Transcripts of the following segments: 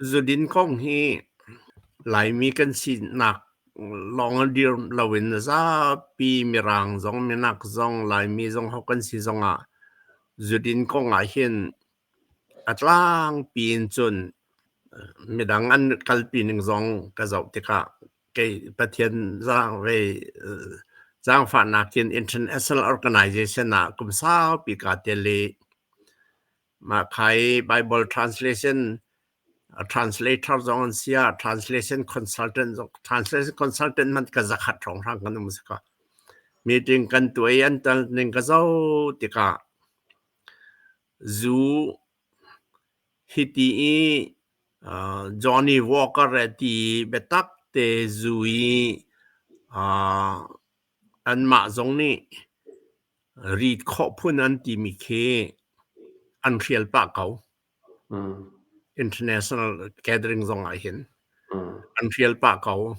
Zudin kong hi Laimi kan sinak lawng a dir loin zapi Mirang zong, Minak zong, Laimi zong ho kan si zongah zudin kong ah hin a tlangpi in cun midang an kalpi ning zong ka zoh tikah kei Pathian zaangfahnak in international organization ah kum saupi kaa tel i mah kha i Bible translation translator zong an si ah translation consultant zong translation consultant hmanh ka zakhat hrawnghrang kan um si ka meeting kan tuah i an tal ning ka zoh tikah zu hiti i Johnny Walker ti biatak te zu i anmah zong nih rit khawh phun an timi khi an hrial pah ko. International gathering zong ah hin an hrial pah ko.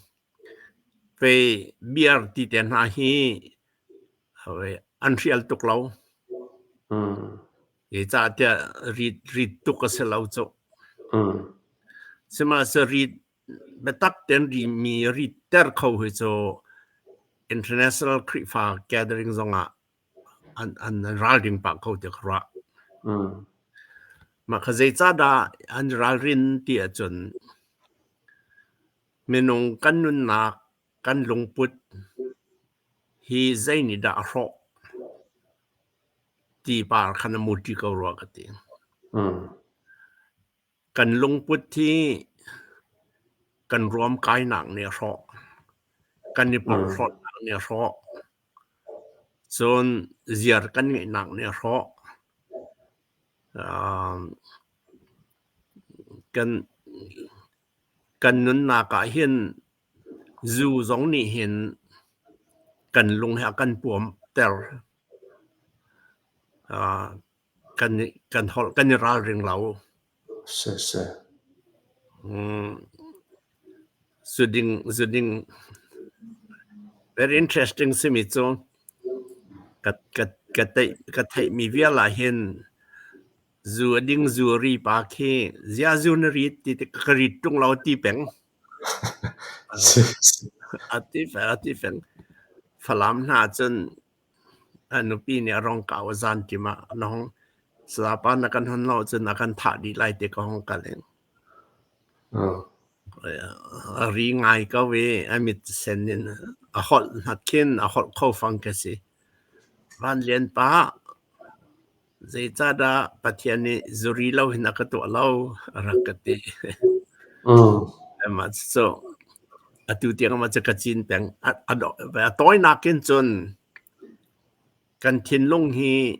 Fei beer ti te hna hi an hrial tuk lo. Zeicahtiah rit rit tuk a si lo cu. Sihmanhsehlaw rit biatak tein rimi ritter kho hi cu International Khrihfa gathering zongah an an ralring pah ko ti ka ruah. Mah kha zeicahdah an ralrin ti ahcun minung kan nunnak kan lungput hi zei nih dah a hrawh ti par khan a muṭi ko rua ka ti. Kan lungput hi kan ruamkainak nih a hrawh. Kan i porhlawtnak nih a hrawh. Cun ziar kan ngeihnak nih a hrawh. Kan kan nunnak ah hin zu zong nih hin kan lung hi a kan puamter. Kan kan holh kan i ralring lo. Siseh. Zuding zuding very interesting simi cu ka ka ka theih ka theihmi vial ah hin zu a ding zu a ri pa khi zia zu na rit ti ka rit ṭung lo ti peng. A ti peng a ti peng. Falam hna cun A nupi nih a rong kau a zan ṭim ah na hong sapa na kan hon lo cun a kan thah dih lai ti ka hong kal in. A ri ngai ko i a mit sen in a holh hmat khin a holh kho fang ka si. Van Lian pa, zeicahdah Pathian nih zuri lo hin a ka tuah lo a rak ka ti. Mah cu atu tiang mah cu ka cin peng. A tawinak in cun kan thinlung hi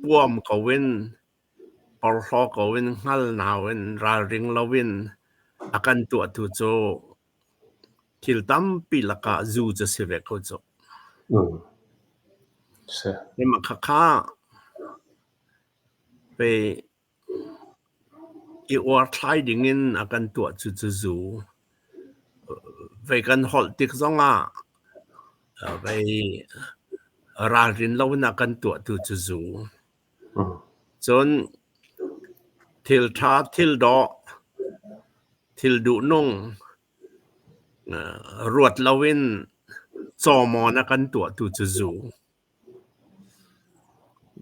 puam ko in porhlaw ko in hngal nau in ralring loin a kan tuahtu cu thil tampi lakah zu cu si ve ko cu. Mah khakha pei I uarthlai dingin a kan tuah cu cu zu. Vei kan holh tik zongah vei ralrin loin a kan tuahtu cu zu. Cun thil ṭha, thil dawh, thil duhnung ruat loin cawmawn a kan tuahtu cu zu.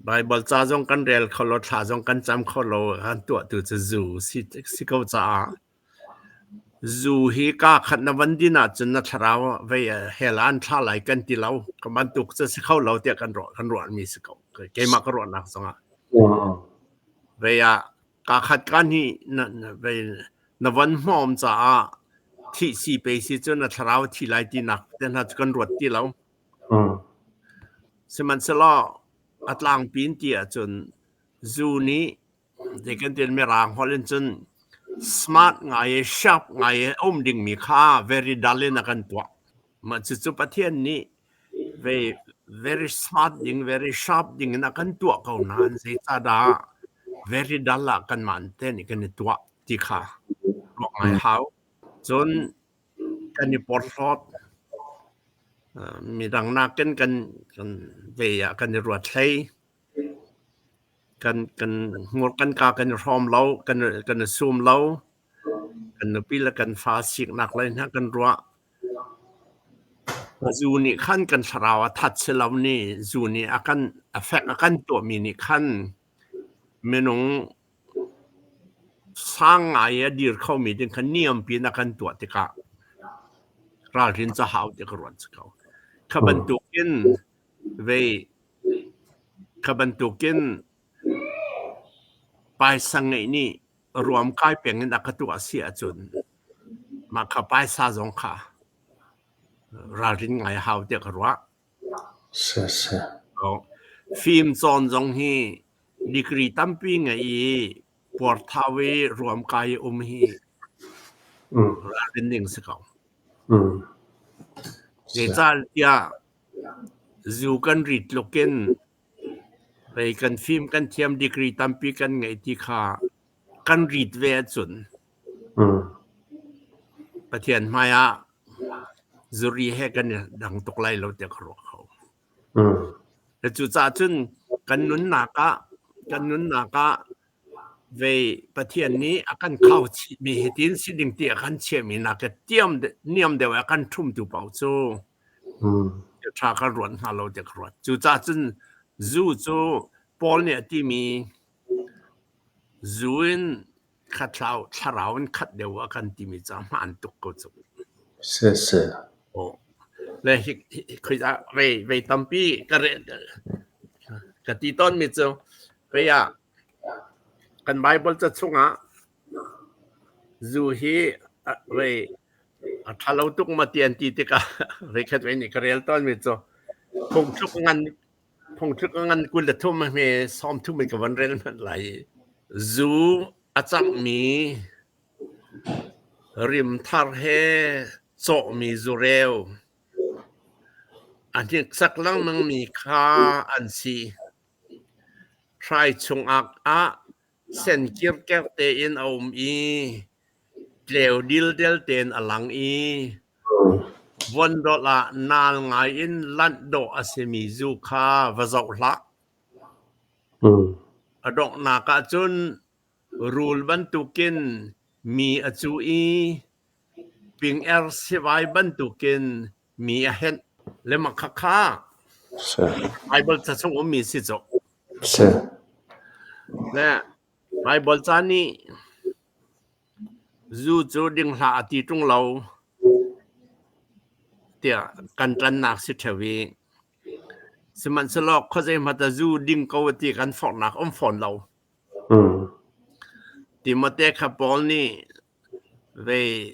Baibal ca zong kan rel kho lo, thla zong kan cam kho lo, kan tuahtu cu zu si ko caah zu hi kaa khat na van din ahcun na thlarau vei hell ah an thla lai kan ti lo. Ka bantuk cu si kho lo tiah kan ruah kan ruahmi si ko. Keimah ka ruahnak zongah. Vei ah kaa khat kaa hnih na, vei na van hmawm caah thih si pe si cu na thlarau thi lai tinak te hna cu kan ruat ti lo. Sihmanhsehlaw a tlangpi in ti ahcun zu nih zeikan Mirang holh in cun smart ngai i sharp ngai i a um dingmi kha very dull in a kan tuah. Mah cucu Pathian nih very, very smart ding, very sharp ding in a kan tuah ko nain zeicahdah very dull ah kanmah te nih kan i tuah ti kha ruah ngai hau. Cun kan i porhlawt. Midang nakin kan kan ve ah kan i ruat hlei. Kan kan hmur kan ka kan i hrawm lo, kan kan i sum lo. Kan nupi le kan fa siknak lei hna kan ruah. Zu nih khan kan thlarau a that si lo ni, zu nih a kan effect a kan tuahmi nih khan minung sang ngai i a dir khomi ding kha niampi in a kan tuah tikah ralrin cu hau ti ka ruat si ko. Kha bantukin vei kha bantukin paisa ngeih nih ruamkai peng in a ka tuah si ahcun mah kha paisa zong kha ralrin ngai a hau tiah ka ruah. Siseh. Fim cawn zong hi degree tampi ngeih i puarthau i ruamkai i um hi ralrin ding si ko. Zeicahtiah zu kan ri tluk in Pei kan fim kan thiam degree tampi kan ngeih ti kha kan rit ve ahcun Pathian hmai ah zuri he kan i dang tuk lai lo tiah ka ruah kho. Cucaah cun kan nunnak ah kan nunnak ah vei Pathian nih a kan khau chihmi hitin si ding ti a kan chiahmi nak tiam niam deuh a kan ṭhumtu paoh cu ṭha kan ruat hnga lo tiah ka ruat. Cucaah cun zu cu Paul nih a timi zu in khathlau thlarau in khat deuh a kan timi cu a hmaan tuk ko cu. Siseh. Oh. Le hi khoi ah vei vei tampi ka re ka ti tawn mi cu vei ah kan Bible ca chungah Zu hi vei a ṭha lo tuk maw ti an ti tikah voikhat vei nih ka rel tawnmi cu phungthluk ngan phungthluk ngan 23 a hme 30 in ka von rel hmanh lai i zu a canghmi rimthar he cawhmi zureu a hniksak lengmangmi kha an si. Hrai chungah ah Sen kirker tein a um i tleu dildel tein a lang i vuandawlh ah naal ngai in lanh dawh a simi zu kha va zoh hlah. A donghnak ah cun rul bantukin mi a cuh i ping-er sivai bantukin mi a henh. Le mah khakha Baibal ca chung ummi si cu. Le Baibal ca nih zu cu ding hlah a ti ṭung lo tiah kan ṭannak si ṭheo i sihmanhsehlaw khuazei hmanh ah zu ding ko a ti kan forhnak um fawn lo. Timote kha Paul nih Vei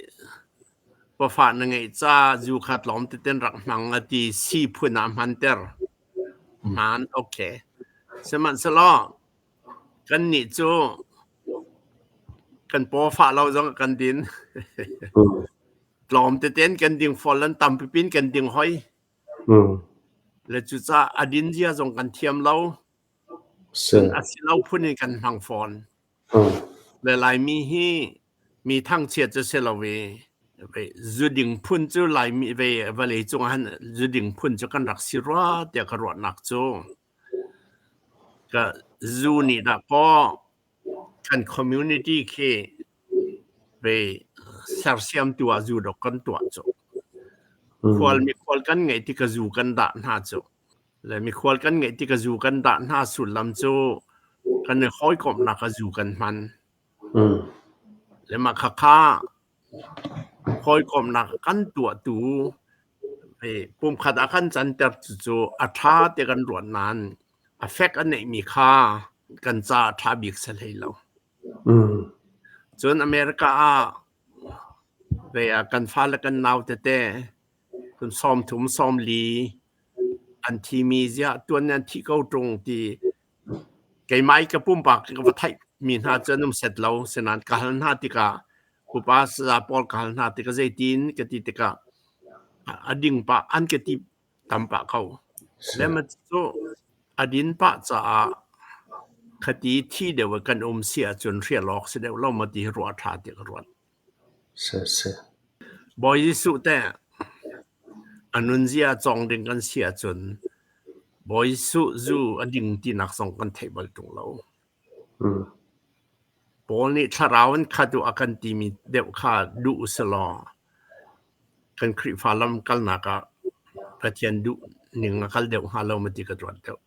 pawfah na ngeih ca zu kha tlawm teten rak hmang a ti si phun ah hmanter. Hmaan okay. Sihmanhsehlaw kannih cu kan paw fah lo zong ah kan din. Tlawm teten kan ding fawn lan tam pipin kan ding hoi. Le cucaah a din zia zong kan thiam lo. Cun a si lo phun in kan hmang fawn. Le Laimi hi mi thangchiat cu si lo i zuding phun cu Laimi ve vawlei cung ah hin zuding phun cu kan rak si rua tiah ka ruahnak cu ka zu nih dah kaw kan community khi ve sersiamtu ah zu dok kan tuah cu. Khual mikhual kan ngeih tik ah zu kan dah hna cu. Le mikhual kan ngeih tik a zu kan dah hna sullam cu kan i hawikomhnak a zu kan hman. Le mah khakha hawikomhnak kan tuahtu pumkhat ah kan canter cucu a ṭha ti kan ruat nain a fek a neihmi kha kan caah a ṭha bik si hlei lo. Cun America ah ve ah kan fale kan nau tete cun 30 40 an thimi ziah tuan an thi ko ṭung ti keimah i ka pumpak ka va theih mi hna cu an um set lo sinan ka hal hna tikah upa saza pawl ka hal hna tikah zeitin ka ti tikah a ding pah an ka ti tam pah ko le ma cu a din pah caah khati thi deuh kan um si ahcun hrial awk si deuh lo ma ti hi ruah ṭha ti ka ruat. Bawi Jesuh teh a nunzia cawng ding kan si ahcun Bawi Jesuh zu a ding tinak zong kan theih bal ṭung lo. Paul nih thlarau in khat u a kan timi deuh kha duh usih kan Khrihfa lam kalnak ah Pathian duh ning a kal deuh hnga lo maw ti ka ruat deuh.